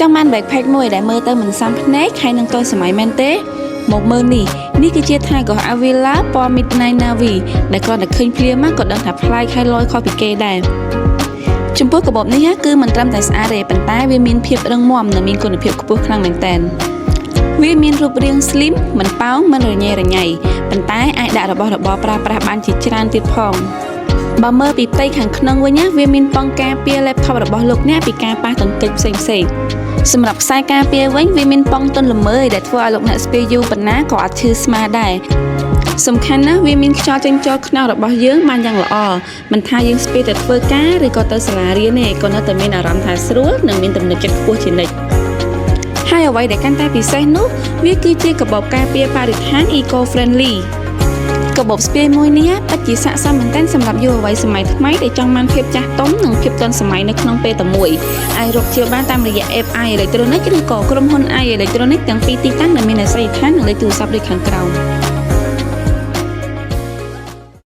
ចង់បាន backpack មួយដែលមើលទៅមិនសមភ្នែកហើយនឹងទាន់សម័យមែនទេមកមើលនេះនេះគឺជា Targos Avila ពណ៌ Midnight Navy ដែលគ្រាន់តែឃើញភ្លាមមកក៏ដឹងថាប្លែកហើយលយខុសពីគេដែរចំពោះកាបូបនេះគឺមិនត្រឹមតែស្អាតទេប៉ុន្តែវាមានភាពរឹងមាំនិងមានគុណភាពខ្ពស់ខ្លាំងមែនទែនវាមានរូបរាង slim មិនប៉ោងមិនរញ៉េរញ៉ៃប៉ុន្តែអាចដាក់របស់របរប្រើប្រាស់បានជាច្រើនទៀតផងបើមើលពីផ្ទៃខាងក្នុងវិញណាវាមានប៉ុងការពារ laptop របស់លោកអ្នកពីការប៉ះទង្គិចផ្សេងៗសម្រាប់ខ្សែការពារវិញវាមានប៉ុងទន់ល្មើយដែលធ្វើឲ្យលោកអ្នកស្ពាយយូរប៉ុណ្ណាក៏អត់ឈឺស្មាដែរសំខាន់ណាស់វាមានខ្យល់ចេញចូលខ្នងរបស់យើងបានយ៉ាងល្អមិនថាយើងស្ពាយទៅធ្វើការឬក៏ទៅសាលារៀនទេក៏នៅតែមានអារម្មណ៍ថាស្រួលនិងមានទំនុកចិត្តខ្ពស់ជានិច្ចហើយអ្វីដែលកាន់តែពិសេសនោះវាគឺជាកាបូបការពារបរិស្ថាន eco friendly កាបូបស្ពាយមួយនេះពិតជាស័ក្តិសមមែនទែនសម្រាប់យុវវ័យសម័យថ្មីដែលចង់បានភាពចាស់ទុំនិងភាពទាន់សម័យនៅក្នុងពេលតែមួយអាចរកជាបានតាមរយៈ app i Electronic ឬក៏ក្រុមហ៊ុន i Electronic ទាំងពីរទីតាំងដែលមានអាសយដ្ឋាននិងលេខទូរស័ព្ទដូចខាងក្រោម។